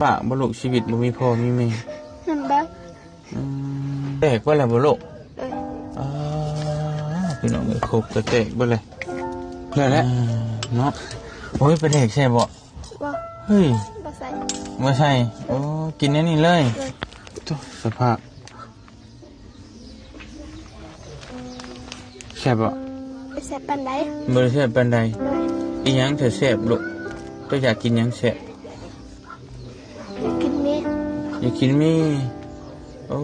ປະບໍ່ລູກ ຊີວິດບໍ່ມີພໍ່ມີແມ່? ລຳບາກ. ອືມ ແຕກເບິດແລ້ວບໍ່ລູກ? ໂດຍ. ອ້າ ພີ່ນ້ອງເອີຍ ຄົກກະແຕກເບິດແລ້ວ. ແລ້ວແຫຼະ ອ່າ ເນາະ. ໂອ້ຍ ປາແດກໃສ່ບໍ່? ບໍ່. ເຮີ້ຍ ບໍ່ໃສ່ ບໍ່ໃສ່. ໂອ້ ກິນແນວນີ້ເລີຍ. ໂດຍ. ໂທ້ ສະພາບ. ແຊບບໍ່? ບໍ່ແຊບປານໃດ. ບໍ່ໄດ້ແຊບປານໃດ. ໂດຍ. ອີຫຍັງແຊບໆລູກ? ເຈົ້າຢາກກິນຫຍັງແຊບ? ຢາກກິນໝີ່. ຢາກກິນໝີ່. ໂອ້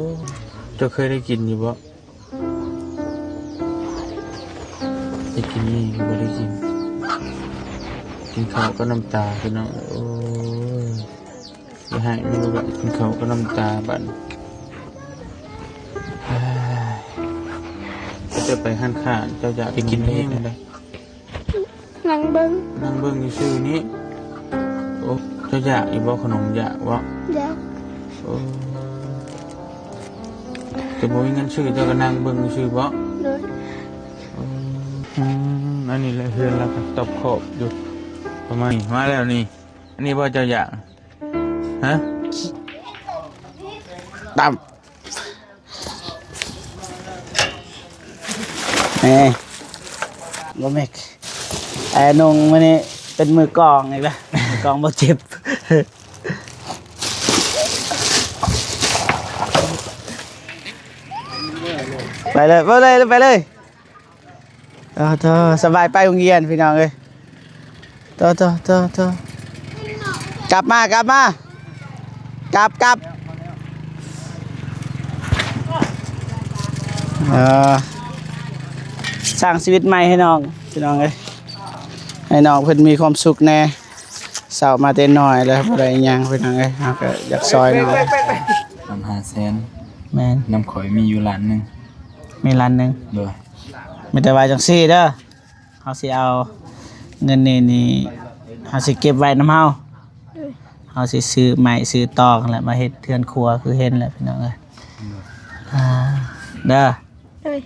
ເຈົ້າເຄີຍໄດ້ກິນຢູ່ບໍ່? ຢາກກິນໝີ່ ບໍ່ໄດ້ກິນ. ກິນເຂົ້າກັບນ້ຳຕາ ພີ່ນ້ອງ. ໂອ້ຍ ຢ່າໃຫ້ແມ່ລູກຫຼານກິນເຂົ້າກັບນ້ຳຕາບາດນີ້. ເຈົ້າໄປຮ້ານຄ້າ ເຈົ້າຢາກໄປກິນແຮງໃດ? ນັ່ງເບິ່ງ ນັ່ງເບິ່ງຊື່ໆນີ້. ໂອ້ ເຈົ້າຢາກຢູ່ບໍ່ ຂະໜົມ ຢາກບໍ່? ຢາກ. ໂອ້ ເຈົ້າບໍ່ມີເງິນຊື້ ເຈົ້າກໍນັ່ງເບິ່ງຊື່ບໍ່? ໂດຍ. ອືມ ອັນນີ້ແຫຼະ ເຮືອນລາວກໍຕອບຂອບຢູ່ ປະມານນີ້. ມາແລ້ວນີ້. ອັນນີ້ບໍ່ເຈົ້າຢາກ? ຮະ? ຕຳ ເອີ ບໍ່ແມ່ນ ໄອ້ນົງມື້ນີ້ເປັນມືກອງອີກແລ້ວ ມືກອງບໍ່ເຈັບ. ໄປເລີຍ ໄປເລີຍ ໄປເລີຍ. ໂອ້ໂທ້ ສະບາຍໄປໂຮງຮຽນພີ່ນ້ອງເອີຍ. ໂທ້ ໂທ້ ໂທ້ ໂທ້ ກັບມາ ກັບມາ ກັບ ກັບ. ເອີ ສ້າງຊີວິດໃໝ່ໃຫ້ນ້ອງພີ່ນ້ອງເອີຍ ໃຫ້ນ້ອງເພິ່ນມີຄວາມສຸກແດ່. ເຊົ້າມາແຕ່ນ້ອຍແລ້ວບໍ່ໄດ້ຫຍັງພີ່ນ້ອງເອີຍ ເຮົາກໍຢາກຊ່ອຍນ້ອງ. ນຳຫ້າແສນ. ແມ່ນ. ນຳຂ້ອຍມີຢູ່ລ້ານໜຶ່ງ. ມີລ້ານໜຶ່ງ. ໂດຍ. ມີແຕ່ວ່າຈັ່ງຊີ້ເດີ ເຮົາຊິເອົາເງິນນີ້ນີ້ ເຮົາຊິເກັບໄວ້ນຳເຮົາ ເຮົາຊິຊື້ໄມ້ຊື້ຕອກຫັ້ນແຫຼະ ມາເຮັດເຮືອນຄົວຄືເຫັນແຫຼະພີ່ນ້ອງເອີຍ. ອ່າ ເດີ. ໂດຍ.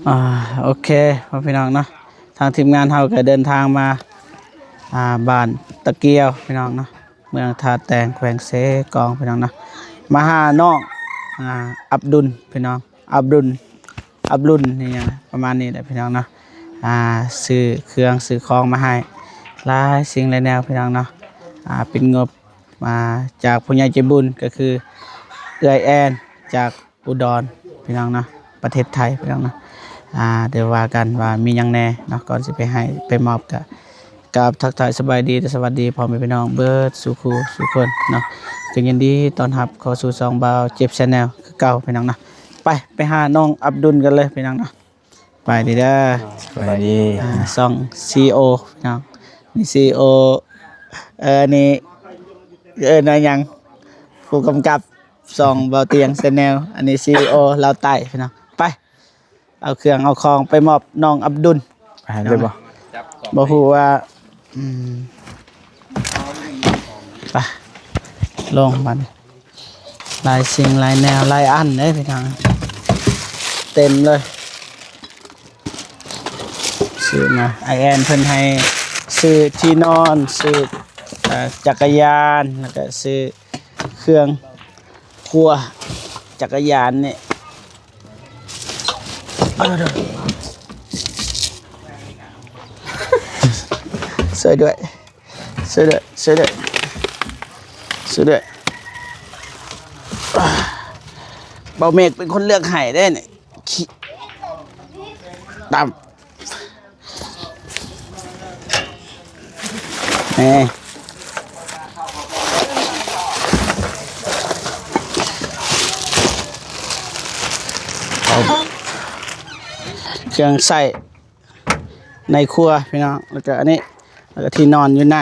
ອ່າ ໂອເຄ ພໍ່ແມ່ພີ່ນ້ອງເນາະ ທາງທີມງານເຮົາກໍເດີນທາງມາ ອ່າ ບ້ານຕະກຽວພີ່ນ້ອງເນາະ ເມືອງທ່າແຕງ ແຂວງເຊກອງພີ່ນ້ອງເນາະ ມາຫານ້ອງ ອ່າ ອັບດຸນພີ່ນ້ອງ ອັບດຸນ ອັບດຸນນີ້ຫຍັງປະມານນີ້ແຫຼະພີ່ນ້ອງເນາະ ອ່າ ຊື້ເຄື່ອງຊື້ຂອງມາໃຫ້ຫຼາຍສິ່ງຫຼາຍແນວພີ່ນ້ອງເນາະ ອ່າ ເປັນງົບ ມາຈາກຜູ້ໃຫຍ່ໃຈບຸນ ກໍຄືເອື້ອຍແອນ ຈາກອຸດອນພີ່ນ້ອງເນາະ ປະເທດໄທພີ່ນ້ອງເນາະ ອ່າ ດຽວວ່າກັນວ່າມີຫຍັງແດ່ເນາະ ກ່ອນຊິໄປໃຫ້ໄປມອບ ກະ ກາບທັກທາຍສະບາຍດີ ແລະ ສະຫວັດດີພໍ່ແມ່ພີ່ນ້ອງເບິດສູ່ຄູ່ສູ່ຄົນເນາະ ກໍຍິນດີຕ້ອນຮັບເຂົ້າສູ່ຊ່ອງບ່າວເຈັບ Channel ຄືເກົ່າພີ່ນ້ອງເນາະ ໄປ ໄປຫານ້ອງອັບດຸນກັນເລີຍພີ່ນ້ອງເນາະ. ສະບາຍດີເດີ ສະບາຍດີ ອ່າ ຊ່ອງຊີອີໂອເນາະ ນີ້ຊີອີໂອ ເອີ ນີ້ເອີ້ນວ່າຫຍັງ ຜູ້ກຳກັບຊ່ອງເບົາຕຽງ Channel ອັນນີ້ຊີອີໂອລາວໃຕ້ພີ່ນ້ອງ ໄປ ເອົາເຄື່ອງເອົາຂອງໄປມອບນ້ອງອັບດຸນ ໄປໃຫ້ເລີຍບໍ່? ບໍ່ຮູ້ວ່າ ອືມ ໄປ ລົງບັດນີ້. ຫຼາຍສິ່ງຫຼາຍແນວຫຼາຍອັນເດ້ພີ່ນ້ອງ ເຕັມເລີຍ ຊື້ມາ ອ້າຍແອນເພິ່ນໃຫ້ຊື້ທີ່ນອນ ຊື້ ເອີ ຈັກກະຍານ ແລ້ວກະຊື້ເຄື່ອງຄົວ ຈັກກະຍານນີ້ ເອີ ຊ່ວຍດ້ວຍ ຊ່ວຍດ້ວຍ ຊ່ວຍດ້ວຍ ຊ່ວຍດ້ວຍ ບ່າວເມກເປັນຄົນເລືອກໃຫ້ເດ້ນີ້ ຕຳ ເອີ ເຄື່ອງໃຊ້ ໃນຄົວພີ່ນ້ອງ ແລ້ວກະອັນນີ້ ແລ້ວກະທີ່ນອນຢູ່ໃນ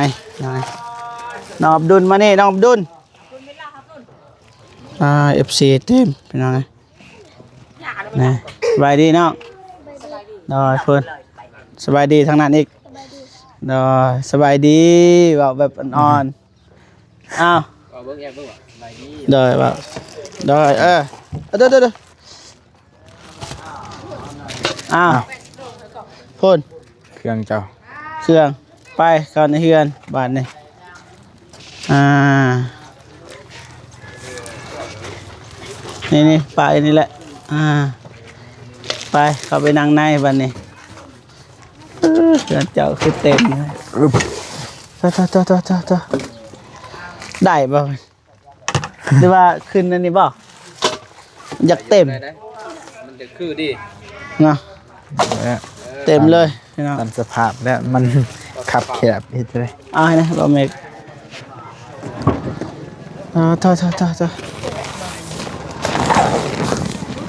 ນ້ອງອັບດຸນ ມານີ້ ນ້ອງອັບດຸນ ອ່າ ເອັຟຊີເຕັມພີ່ນ້ອງ ນະ ສະບາຍດີນ້ອງ ໂດຍ ພຸ້ນ ສະບາຍດີທາງນັ້ນອີກ ໂດຍ ສະບາຍດີ ເວົ້າແບບອ່ອນໆ ອ້າວ ເອົາເບິ່ງແອບເບິ່ງວ່າ ໂດຍ ເວົ້າ ໂດຍ ເອີ ເດີໆໆ ອ້າວ ພຸ້ນ ເຄື່ອງເຈົ້າ ເຄື່ອງ ໄປເຂົ້າໃນເຮືອນບາດນີ້. ອ່າ ນີ້ໆ ໄປນີ້ແຫຼະ ອ່າ ໄປ ເຂົ້າໄປນັ່ງໃນບາດນີ້. ເອີ ເຮືອນເຈົ້າຄືເຕັມ ອຶບ ໂຕໆໆໆ ໄດ້ບໍ່? ຫຼືວ່າຂຶ້ນອັນນີ້ບໍ່? ຢາກເຕັມ ໄດ້ ໄດ້ ມັນຈະຄືດີເນາະ ເອີ ເຕັມເລີຍພີ່ນ້ອງ. ຕາມສະພາບແລ້ວມັນຄັບແຄບ ເຮັດຈັ່ງໃດ? ເອົາໃຫ້ແດ່ ບໍ່ແມ່ນ ເອີ ໂທ້ໆໆ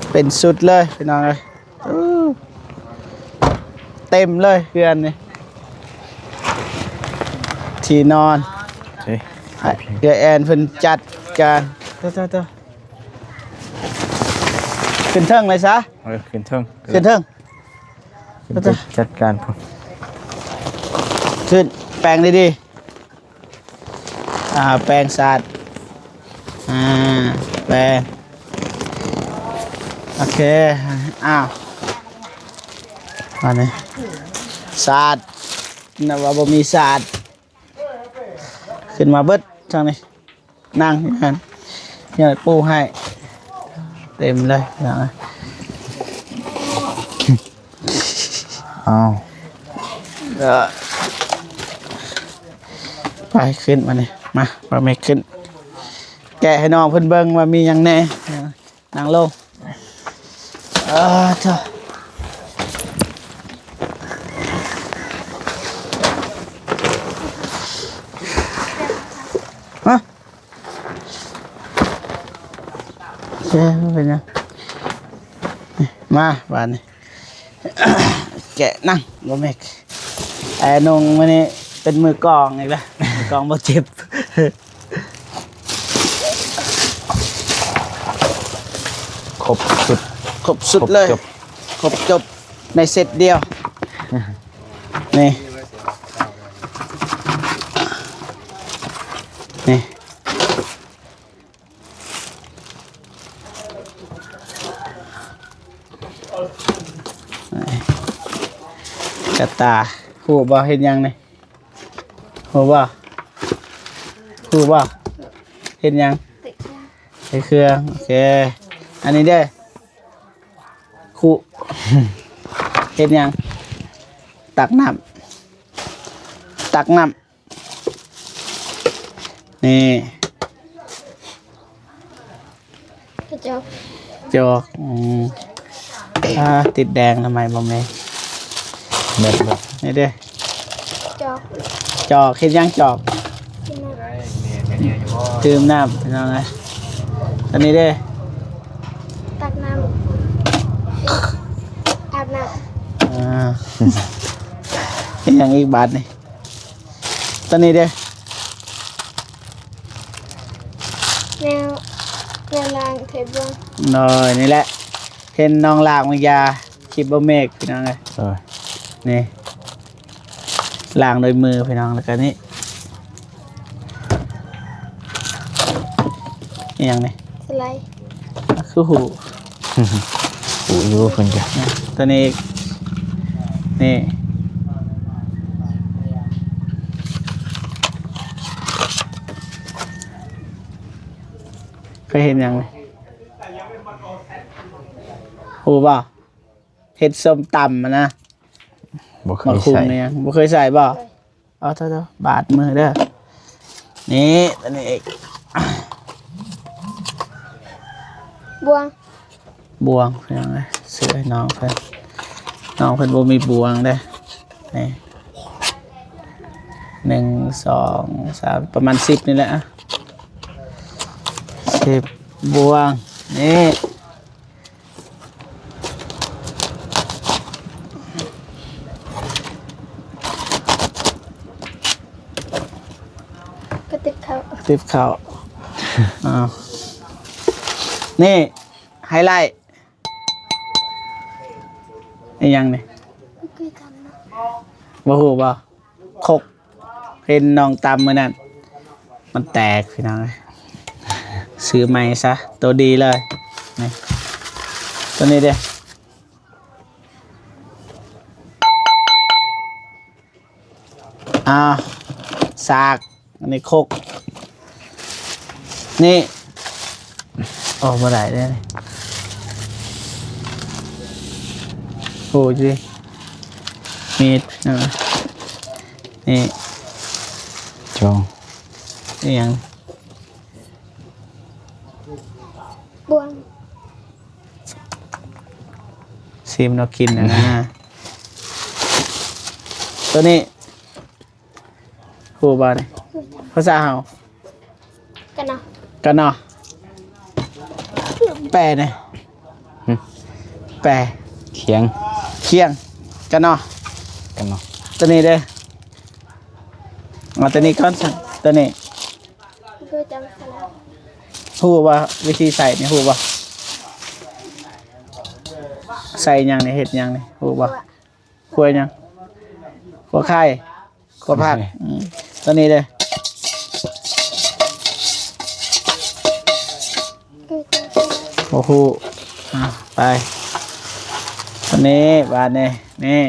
ໆ ເປັນຊຸດເລີຍພີ່ນ້ອງເອີຍ. ເຕັມເລີຍເຮືອນນີ້ ທີ່ນອນ ເອີ ເອື້ອຍແອນເພິ່ນຈັດການ ໂຕໆໆ ຂຶ້ນເທິງເລີຍຊະ ເອີ ຂຶ້ນເທິງ ຂຶ້ນເທິງ ຂຶ້ນໄປຈັດການພຸ້ນ ຂຶ້ນ ແປງດີໆ. ອ່າ ແປງສາດ ອ່າ ແປງ ໂອເຄ ອ້າວ ອັນນີ້ສາດ ນະວ່າບໍ່ມີສາດ ຂຶ້ນມາເບິດທາງນີ້ ນັ່ງຢູ່ຫັ້ນ ຍັງປູໃຫ້ ເຕັມເລີຍ ເອົາ ເອີ ໄປຂຶ້ນມານີ້ ມາ ບ່າວເມັກຂຶ້ນ ແກະໃຫ້ນ້ອງເພິ່ນເບິ່ງວ່າມີຫຍັງແດ່ ນັ່ງລົງ ເອີ ເຈົ້າ ຮະ ໂອເຄ ບໍ່ເປັນຫຍັງ ມາບາດນີ້ ແກະນັ່ງ ບໍ່ແມ່ນ ແອນົງມື້ນີ້ເປັນມືກອງອີກແລ້ວ ມືກອງບໍ່ເຈັບ ຄົບຊຸດ ຄົບຊຸດເລີຍ ຄົບຈົບ ຄົບຈົບໃນເຊັດດຽວ ນີ້ ນີ້. ກະຕ່າ ຮູ້ບໍ່ເຮັດຫຍັງນີ້? ຮູ້ບໍ່? ຮູ້ບໍ່? ເຮັດຫຍັງ? ຕິດເຄື່ອງ ຕິດເຄື່ອງ ໂອເຄ ອັນນີ້ເດ້ ຄຸ ເຮັດຫຍັງ? ຕັກນ້ຳ ຕັກນ້ຳ ນີ້ ກະຈອກ ຈອກ ອືມ ອ່າ ຕິດແດງທຳໄມບໍ່ແມ່ນ ແມ່ນບໍ່? ນີ້ເດ້ ຈອກ ຈອກ ເຮັດຫຍັງຈອກ? ດື່ມນ້ຳ ດື່ມນ້ຳ ພີ່ນ້ອງເອີຍ ອັນນີ້ເດ້ ຕັກນ້ຳ ອາບນ້ຳ ອ່າ ເຮັດຫຍັງອີກບາດນີ້? ຕົວນີ້ເດ້ ແນວ ແນວລ້າງເທບວງ ໂດຍ ນີ້ແຫຼະ ເຫັນນ້ອງລ້າງບາງຢາ ຄລິບບໍ່ເມັກ ພີ່ນ້ອງເອີຍ ໂດຍ ນີ້ ລ້າງໂດຍມືພີ່ນ້ອງ ແລ້ວກະນີ້ ອີຫຍັງນີ້? ສະໄລ ຄືຮູ້ ຮູ້ຢູ່ເພິ່ນກະ ຕົວນີ້ອີກ ນີ້ ເຄີຍເຮັດຫຍັງ? ຮູ້ບໍ່? ເຮັດສົ້ມຕຳຫັ້ນນະ ບໍ່ເຄີຍໃສ່ ບໍ່ເຄີຍໃສ່ບໍ່? ເອົາເຖາະ ບາດມືເດີ ນີ້ ຕົວນີ້ອີກ ບ່ວງ ບ່ວງ ພີ່ນ້ອງເອີຍ ຊື້ໃຫ້ນ້ອງເພິ່ນ ນ້ອງເພິ່ນບໍ່ມີບ່ວງເດ້ ນີ້ ໜຶ່ງ ສອງ ສາມ ປະມານສິບນີ້ແຫຼະ ສິບບ່ວງ ນີ້ ກະຕິບເຂົ້າ ກະຕິບເຂົ້າ ອ້າວ ນີ້ ໄຮໄລ ອີຫຍັງນີ້? ບໍ່ຮູ້ບໍ່? ຄົກ ເຫັນນ້ອງຕຳມື້ນັ້ນ ມັນແຕກ ພີ່ນ້ອງເອີຍ ຊື້ໃໝ່ຊະ ໂຕດີເລີຍ ນີ້ ໂຕນີ້ເດ້. ອ່າ ສາກ ອັນນີ້ຄົກ ນີ້ ອອກບໍ່ໄດ້ເດ້ ໂອ້ຍ ມີດ ນີ້ ຈອງ ອີ່ຫຍັງ ບ່ວງ ຊີມເນາະ ກິນນະ ໂຕນີ້ ຮູ້ບໍ່ນີ້ ພາສາເຮົາ ກະນໍ ກະນໍ ແປແດ່ ຫຶ ແປ ຂຽງ ຂຽງ ກະນໍ ກະນໍ ໂຕນີ້ເດ້ ເອົາໂຕນີ້ກ່ອນຊັ້ນ ໂຕນີ້ ຮູ້ບໍ່ ວິທີໃສ່ນີ້ ຮູ້ບໍ່ ໃສ່ຫຍັງນີ້ ເຮັດຫຍັງນີ້ ຮູ້ບໍ່? ຂົ້ວຫຍັງ? ຂົ້ວໄຂ່ ຂົ້ວຜັກ ອືມ ໂຕນີ້ເດ້ ບໍ່ຮູ້ ອ່າ ໄປ ໂຕນີ້ ບາດນີ້ ນີ້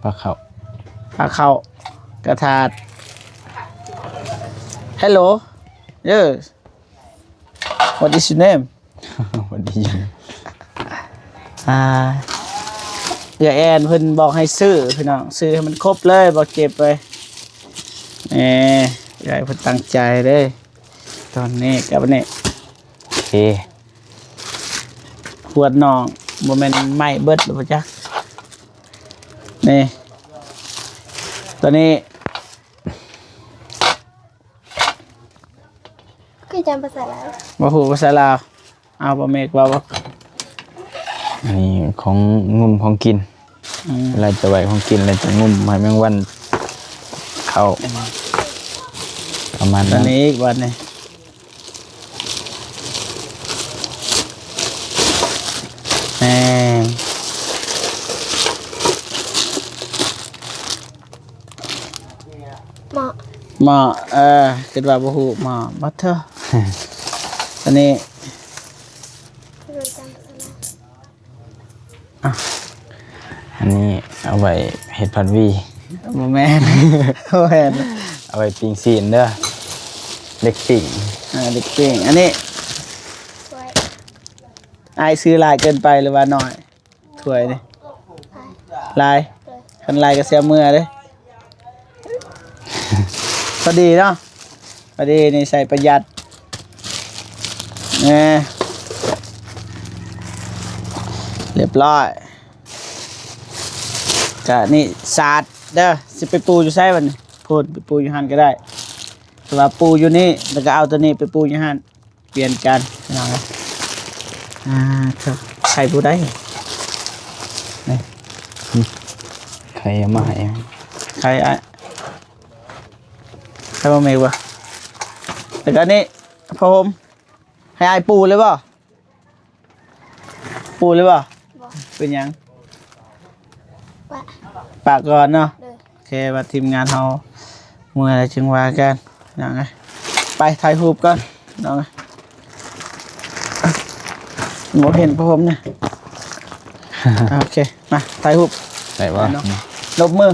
ປາເຂົ້າ ປາເຂົ້າ ກະທາດ Hello yes what is your name ສະຫວັດດີ ອ່າ ເອື້ອຍແອນເພິ່ນບອກໃຫ້ຊື້ພີ່ນ້ອງ ຊື້ໃຫ້ມັນຄົບເລີຍ ບໍ່ເກັບໄວ້ ແໝ ເອື້ອຍເພິ່ນຕັ້ງໃຈເດ້ ຕອນນີ້ກັບອັນນີ້ ໂອເຄ ຫວດນ້ອງ ບໍ່ແມ່ນໄໝ້ເບິດຫຼືບໍ່ຈັກ ນີ້ ຕອນນີ້ ຄືຈຳພາສາລາວ ບໍ່ຮູ້ພາສາລາວ ເອົາ ບໍ່ແມ່ນເວົ້າບໍ່ ອັນນີ້ຂອງງຸ້ມຂອງກິນ ອືມ ເວລາຈະໄຫວ້ຂອງກິນ ແລ້ວຈະງຸ້ມໃຫ້ແມງວັນເຂົ້າ ປະມານນັ້ນ ອັນນີ້ອີກບາດນີ້ ແມ່ນ ໝໍ້ ໝໍ້ ເອີ ຄິດວ່າບໍ່ຮູ້ໝໍ້ ບັດເທີ ອັນນີ້ ອ່ະ ອັນນີ້ເອົາໄວ້ເຮັດຜັດຫວີ ບໍ່ແມ່ນ ບໍ່ແມ່ນ ເອົາໄວ້ປີ້ງຊີ້ນເດີ ເຫຼັກປີ້ງ ອ່າ ເຫຼັກປີ້ງ ອັນນີ້ ຖ້ວຍ ອ້າຍຊື້ຫຼາຍເກີນໄປ ຫຼືວ່າໜ້ອຍ? ຖ້ວຍນີ້ ຫຼາຍ ຄັນຫຼາຍກໍຊິເອົາເມືອເດ້ ພໍດີເນາະ ພໍດີ ນິໄສປະຢັດ ແໝ ລຽບຮ້ອຍ ກະນີ້ສາດເດີ ຊິໄປປູຢູ່ໃສບັດນີ້ ພຸ້ນ ໄປປູຢູ່ຫັ້ນກໍໄດ້ ແຕ່ວ່າປູຢູ່ນີ້ ແລ້ວກໍເອົາໂຕນີ້ໄປປູຢູ່ຫັ້ນ ປ່ຽນກັນພີ່ນ້ອງເອີຍ ອ່າ ເຈົ້າ ໄຂ່ຜູ້ໃດ ນີ້ ໄຂ່ເອົາມາໃຫ້ ໄຂ່ອ້າຍ ໄຂ່ບໍ່ແມ່ນບໍ່ ແລ້ວກໍນີ້ ຜ້າຫົ່ມ ໃຫ້ອ້າຍປູເລີຍບໍ່? ປູເລີຍບໍ່? ບໍ່ ເປັນຫຍັງ? ປະ ປະກ່ອນເນາະ ໂດຍ ໂອເຄ ວ່າທີມງານເຮົາເມື່ອໃດຈຶ່ງວ່າກັນ ນ້ອງເອີຍ ໄປຖ່າຍຮູບກ່ອນ ນ້ອງເອີຍ ບໍ່ເຫັນຜ້າຫົ່ມນະ ໂອເຄ ມາຖ່າຍຮູບ ໄດ້ບໍ່? ໄດ້ເນາະ ລົບມື ໂອ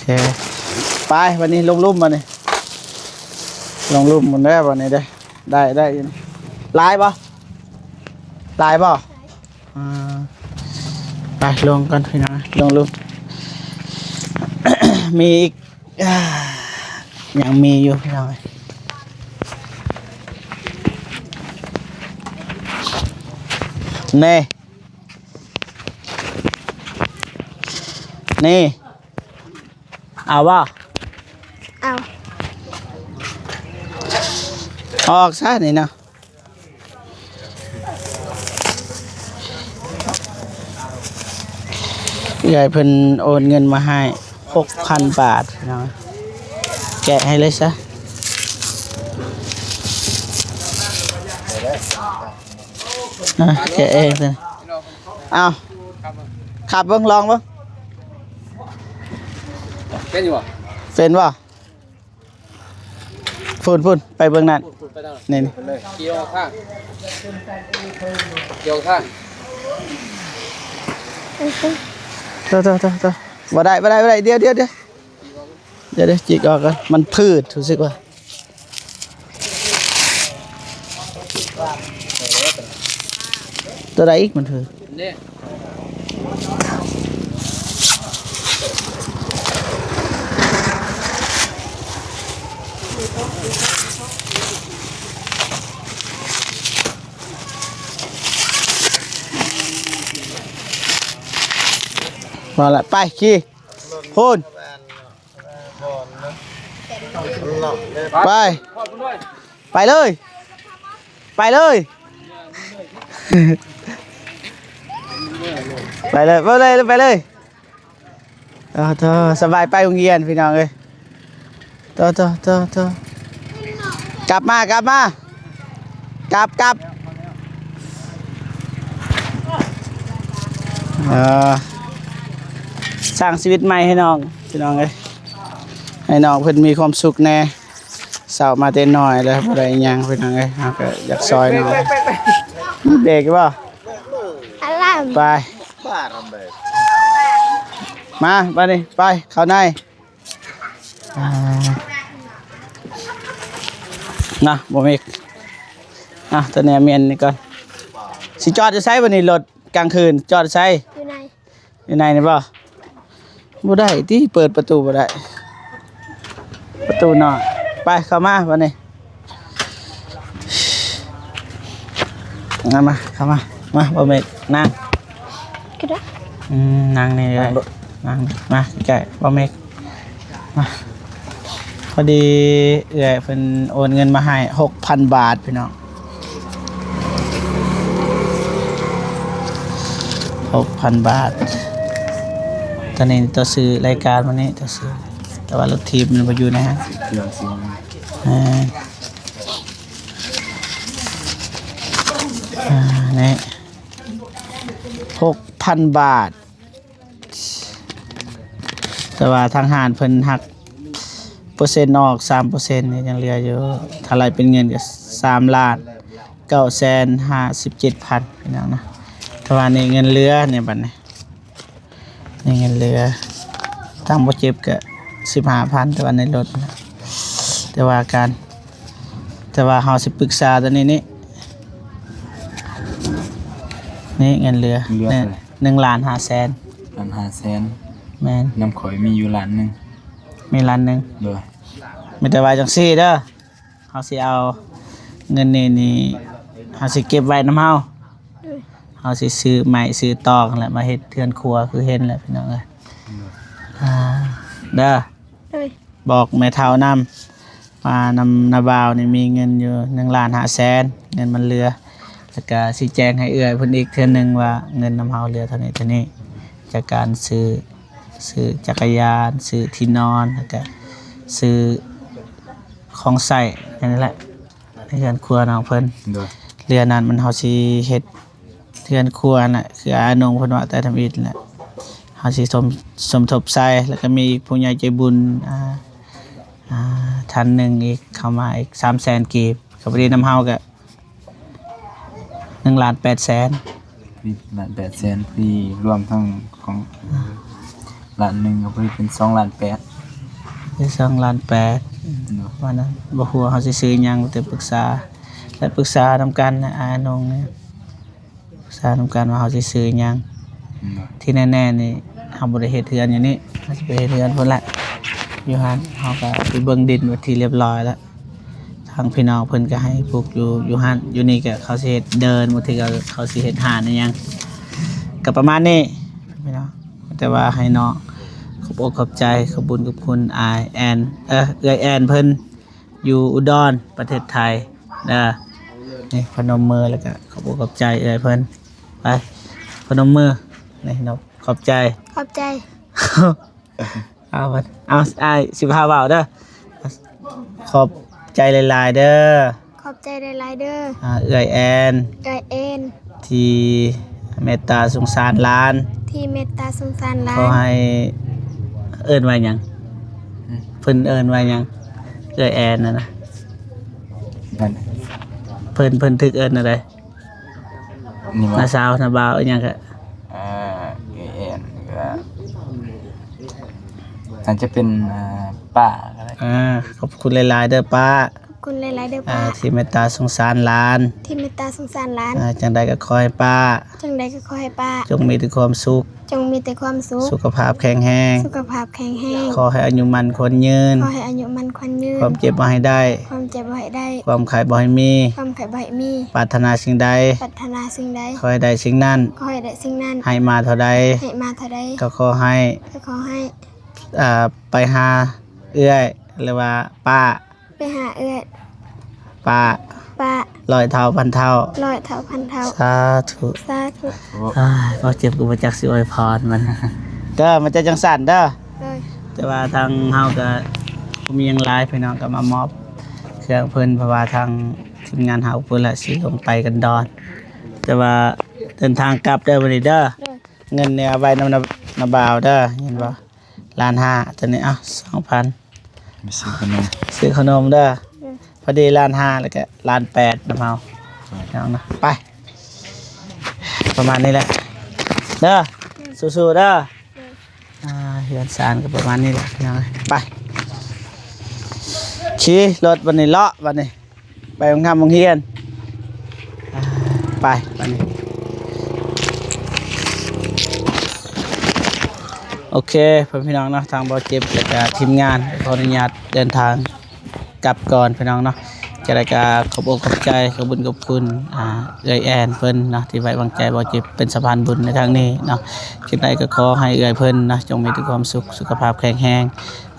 ເຄ ໄປ ບັດນີ້ລົງລຸ່ມ ບັດນີ້ລົງລຸ່ມໝົດແລ້ວ ບັດນີ້ເດ້ ໄດ້ ໄດ້ຢູ່ ຫຼາຍບໍ່? ຫຼາຍບໍ່? ອ່າ ໄປລົງກ່ອນພີ່ນ້ອງ ລົງລຸ່ມ ມີອີກ ອ່າ ຍັງມີຢູ່ພີ່ນ້ອງ ນີ້ ນີ້ ເອົາບໍ່? ເອົາ ອອກຊະນີ້ເນາະ ເອື້ອຍເພິ່ນໂອນເງິນມາໃຫ້ຫົກພັນບາດເນາະ ແກະໃຫ້ເລີຍຊະ ອ່ະ ແກະເອງຊັ້ນ ເອົາ ຂັບເບິ່ງ ລອງເບິ່ງ ເປັນຢູ່ບໍ່? ເປັນບໍ່? ພຸ້ນໆ ໄປເບິ່ງນັ້ນ ພຸ້ນໆ ໄປທາງນັ້ນ ນີ້ໆ ຂີ່ອອກທາງ ຂີ່ອອກທາງ ໂຕໆໆໆ ບໍ່ໄດ້ ບໍ່ໄດ້ ບໍ່ໄດ້ ດຽວໆໆ ດຽວໆ ຈິກອອກກ່ອນ ມັນພືດ ຮູ້ສຶກວ່າ ໂຕໃດອີກມັນຄື ມາລະ ໄປຂີ່ ພຸ້ນ. ໄປ ໄປເລີຍ ໄປເລີຍ ໄປເລີຍ ໄປເລີຍ ໄປເລີຍ ເອີ ເທີ ສະບາຍ ໄປໂຮງຮຽນພີ່ນ້ອງເອີຍ ເທີ ເທີ ເທີ ເທີ ກັບມາ ກັບມາ ກັບ ກັບ ເອີ ສ້າງຊີວິດໃໝ່ໃຫ້ນ້ອງ ພີ່ນ້ອງເອີຍ ໃຫ້ນ້ອງເພິ່ນມີຄວາມສຸກແດ່ ເຊົ້າມາແຕ່ນ້ອຍແລ້ວບໍ່ໄດ້ຫຍັງ ພີ່ນ້ອງເອີຍ ເຮົາກໍຢາກຊ່ອຍນ້ອງ ມີເບຣກຢູ່ບໍ່? ອາລາມ ໄປ ມາ ບາດນີ້ ໄປ ເຂົ້າໃນ ອ່າ ນະ ບໍ່ມີ ອ່ະ ຕົວນີ້ແມ່ນນີ້ກ່ອນ ຊິຈອດຢູ່ໃສບັດນີ້ ລົດກາງຄືນ ຈອດໃສ? ຢູ່ໃນ ຢູ່ໃນນີ້ບໍ່? ບໍ່ໄດ້ຕິ ເປີດປະຕູບໍ່ໄດ້ ປະຕູນ້ອຍ ໄປ ເຂົ້າມາບັດນີ້ ມາ ມາ ເຂົ້າມາ ມາ ບໍ່ແມ່ນ ນັ່ງ ກໍໄດ້ ອືມ ນັ່ງນີ້ກໍໄດ້ ນັ່ງໂລດ ນັ່ງ ມາໃກ້ໆ ບໍ່ແມ່ນ ມາ ພໍດີເອື້ອຍເພິ່ນໂອນເງິນມາໃຫ້ຫົກພັນບາດ ພີ່ນ້ອງ ຫົກພັນບາດ ຕອນນີ້ຕໍ່ຊື້ລາຍການມື້ນີ້ຕໍ່ຊື້ ແຕ່ວ່າລົດຖີບມັນບໍ່ຢູ່ໃນຫັ້ນ ເອີ ອ່າ ນີ້ ຫົກພັນບາດ ແຕ່ວ່າທາງຮ້ານເພິ່ນຫັກເປີເຊັນອອກສາມເປີເຊັນ ຍັງເຫຼືອຢູ່ ຖ້າໄລ່ເປັນເງິນກໍສາມລ້ານເກົ້າແສນຫ້າສິບເຈັດພັນ ພີ່ນ້ອງນະ ແຕ່ວ່ານີ້ເງິນເຫຼືອນີ້ບັດນີ້ ນີ້ເງິນເຫຼືອ ທາງບໍ່ເຈັບກໍສິບຫ້າພັນ ແຕ່ວ່າໃນລົດນະ ແຕ່ວ່າການ ແຕ່ວ່າເຮົາຊິປຶກສາຕົວນີ້ນີ້ ນີ້ເງິນເຫຼືອ ເຫຼືອເທົ່າໃດ? ໜຶ່ງ ໜຶ່ງລ້ານຫ້າແສນ ລ້ານຫ້າແສນ ແມ່ນ ນຳຂ້ອຍມີຢູ່ລ້ານໜຶ່ງ ມີລ້ານໜຶ່ງ ໂດຍ ມີແຕ່ວ່າຈັ່ງຊີ້ເດີ ເຮົາຊິເອົາເງິນນີ້ນີ້ ເຮົາຊິເກັບໄວ້ນຳເຮົາ ໂດຍ ເຮົາຊິຊື້ໄມ້ຊື້ຕອກຫັ້ນແຫຼະ ມາເຮັດເຮືອນຄົວຄືເຫັນແຫຼະ ພີ່ນ້ອງເອີຍ ໂດຍ ອ່າ ເດີ ໂດຍ ບອກແມ່ເຖົ້ານຳ ວ່ານຳນ້າບ່າວນີ້ມີເງິນຢູ່ໜຶ່ງລ້ານຫ້າແສນ ເງິນມັນເຫຼືອ ແລ້ວກະຊິແຈ້ງໃຫ້ເອື້ອຍເພິ່ນອີກເທື່ອໜຶ່ງວ່າເງິນນຳເຮົາເຫຼືອເທົ່ານີ້ເທົ່ານີ້ ຈາກການຊື້ ຊື້ຈັກກະຍານ ຊື້ທີ່ນອນ ແລ້ວກະຊື້ຂອງໃຊ້ນັ້ນແຫຼະ ໃນເຮືອນຄົວນ້ອງເພິ່ນ ໂດຍ ເລື່ອນັ້ນມັນເຮົາຊິເຮັດ ເຮືອນຄົວນະ ຄືອານົງເພິ່ນເວົ້າແຕ່ທຳອິດແຫຼະ ເຮົາຊິສົມ ສົມທົບໃສ່ ແລ້ວກໍມີອີກຜູ້ໃຫຍ່ໃຈບຸນ ອ່າ ອ່າ ທ່ານໜຶ່ງອີກ ເຂົ້າມາອີກສາມແສນກີບ ກໍພໍດີນຳເຮົາກໍໜຶ່ງລ້ານແປດແສນ ນີ້ລ້ານແປດແສນ ພໍດີລວມທັງຂອງ ລ້ານໜຶ່ງ ກໍພໍດີເປັນສອງລ້ານແປດ ເປັນສອງລ້ານແປດ ເນາະ ວ່ານັ້ນ ບໍ່ຮູ້ວ່າເຮົາຊິຊື້ຫຍັງ ແຕ່ປຶກສາ ແລະ ປຶກສານຳກັນນະ ອານົງນີ້ ປຶກສານຳກັນວ່າເຮົາຊິຊື້ຫຍັງ ເນາະ ທີ່ແນ່ໆນີ້ ເຮົາບໍ່ໄດ້ເຮັດເຮືອນຢູ່ນີ້ ເຮົາຊິໄປເຮັດເຮືອນພຸ້ນແຫຼະ ຢູ່ຫັ້ນ ເຮົາກໍໄປເບິ່ງດິນເປັນທີ່ລຽບຮ້ອຍແລ້ວ ທາງພີ່ນ້ອງເພິ່ນກໍໃຫ້ປູກຢູ່ ຢູ່ຫັ້ນ ຢູ່ນີ້ກໍເຂົາຊິເຮັດເດີ່ນ ບາງທີກໍເຂົາຊິເຮັດຮ້ານອີ່ຫຍັງ ກໍປະມານນີ້ພີ່ນ້ອງ ແຕ່ວ່າໃຫ້ນ້ອງຂອບອົກຂອບໃຈ ຂອບບຸນຂອບຄຸນອ້າຍແອນ ເອີ ເອື້ອຍແອນເພິ່ນ ຢູ່ອຸດອນ ປະເທດໄທເດີ ນີ້ພະນົມມື ແລ້ວກໍຂອບອົກຂອບໃຈເອື້ອຍເພິ່ນ ໄປ ພະນົມມື ນີ້ເນາະ ຂອບໃຈ ຂອບໃຈ ເອົາ ເອົາ ອ້າຍຊິພາເວົ້າເດີ ຂອບໃຈຫຼາຍໆເດີ ຂອບໃຈຫຼາຍໆເດີ ອ່າ ເອື້ອຍແອນ ເອື້ອຍແອນ ທີ່ເມດຕາສົງສານຫຼານ ທີ່ເມດຕາສົງສານຫຼານ ຂໍໃຫ້ ເອີ້ນວ່າຫຍັງ? ເພິ່ນເອີ້ນວ່າຫຍັງ? ເອື້ອຍແອນນັ້ນນະ ເພິ່ນ ເພິ່ນຖືກເອີ້ນແນວໃດ? ນີ້ຫວາ? ນ້າສາວ ນ້າບ່າວ ອີ່ຫຍັງກະ ເອີ ເອື້ອຍແອນກະ ອາດຈະເປັນ ເອີ ປ້າກໍໄດ້. ອາ ຂອບຄຸນຫຼາຍໆເດີປ້າ. ຂອບຄຸນຫຼາຍໆເດີປ້າ ທີ່ເມດຕາສົງສານຫຼານ ທີ່ເມດຕາສົງສານຫຼານ. ອາ ຈັ່ງໃດກໍຂໍໃຫ້ປ້າ ຈັ່ງໃດກໍຂໍໃຫ້ປ້າ ຈົ່ງມີແຕ່ຄວາມສຸກ ຈົ່ງມີແຕ່ຄວາມສຸກ ສຸຂະພາບແຂງແຮງ ສຸຂະພາບແຂງແຮງ. ຂໍໃຫ້ອາຍຸໝັ້ນຂວັນຍືນ ຂໍໃຫ້ອາຍຸໝັ້ນຂວັນຍືນ. ຄວາມເຈັບບໍ່ໃຫ້ໄດ້ ຄວາມເຈັບບໍ່ໃຫ້ໄດ້ ຄວາມໄຂ້ບໍ່ໃຫ້ມີ ຄວາມໄຂ້ບໍ່ໃຫ້ມີ. ປາດຖະໜາສິ່ງໃດ ປາດຖະໜາສິ່ງໃດ ຂໍໃຫ້ໄດ້ສິ່ງນັ້ນ ຂໍໃຫ້ໄດ້ສິ່ງນັ້ນ. ໃຫ້ມາເທົ່າໃດ ໃຫ້ມາເທົ່າໃດ ກໍຂໍໃຫ້ ກໍຂໍໃຫ້ ອ່າ ໄປຫາເອື້ອຍ ຫຼືວ່າປ້າ ໄປຫາເອື້ອຍ ປ້າ ປ້າ ຮ້ອຍເທົ່າພັນເທົ່າ ຮ້ອຍເທົ່າພັນເທົ່າ. ສາທຸ ສາທຸ. ອ້າຍ ບໍ່ເຈັບກໍບໍ່ຈັກຊິອວຍພອນມັນເດີ ມັນຈະຈັ່ງຊັ້ນເດີ. ໂດຍ ແຕ່ວ່າທາງເຮົາກໍບໍ່ມີຫຍັງຫຼາຍ ພີ່ນ້ອງກໍມາມອບເຄື່ອງເພິ່ນ ເພາະວ່າທາງທີມງານເຮົາພຸ້ນລະຊິລົງໄປກັນດອນ ແຕ່ວ່າເດີນທາງກັບເດີມື້ນີ້ເດີ. ໂດຍ ເງິນນີ້ເອົາໄວ້ນຳນ້າ ນ້າບ່າວເດີ ເຫັນບໍ່? ລ້ານຫ້າ ຕົວນີ້ ເອົາ ສອງພັນ ໄປຊື້ຂະໜົມ ຊື້ຂະໜົມເດີ. ອືມ ພໍດີລ້ານຫ້າ ແລ້ວກະລ້ານແປດນຳເຮົາ ເອົານະ ໄປ ປະມານນີ້ແຫຼະເດີ ອືມ ສູ້ໆເດີ. ອືມ ອ່າ ເຮືອນຊານກໍປະມານນີ້ແຫຼະ ພີ່ນ້ອງເອີຍ. ໄປ ຂີ່ລົດບັດນີ້ ເລາະບັດນີ້. ໄປໂຮງທຳໂຮງຮຽນ ອ່າ ໄປ ໄປ. ໂອເຄ ພໍ່ແມ່ພີ່ນ້ອງເນາະ ທາງບໍ່ເຈັບ ແລ້ວກະທີມງານ ຂໍອະນຸຍາດເດີນທາງກັບກ່ອນ ພີ່ນ້ອງເນາະ. ຈັ່ງໃດກະຂອບອົກຂອບໃຈ ຂອບບຸນຂອບຄຸນ ອ່າ ເອື້ອຍແອນເພິ່ນເນາະ ທີ່ໄວ້ວາງໃຈບໍ່ເຈັບເປັນສະພານບຸນໃນຄັ້ງນີ້ເນາະ. ຈັ່ງໃດກໍຂໍໃຫ້ເອື້ອຍເພິ່ນເນາະ ຈົ່ງມີແຕ່ຄວາມສຸກ ສຸຂະພາບແຂງແຮງ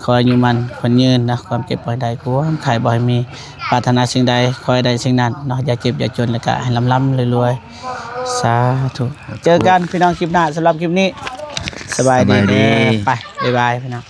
ຂໍໃຫ້ອາຍຸໝັ້ນຂວັນຍືນເນາະ ຄວາມເຈັບບໍ່ໃຫ້ໄດ້ ຄວາມໄຂ້ບໍ່ໃຫ້ມີ ປາດຖະໜາສິ່ງໃດຂໍໃຫ້ໄດ້ສິ່ງນັ້ນເນາະ ຢ່າເຈັບຢ່າຈົນ ແລ້ວກະໃຫ້ລ່ຳໆລວຍໆ ສາທຸ. ເຈີກັນພີ່ນ້ອງຄລິບໜ້າ ສຳລັບຄລິບນີ້ ສະບາຍດີ ສະບາຍດີ ເດີ ໄປ ບາຍບາຍພີ່ນ້ອງ.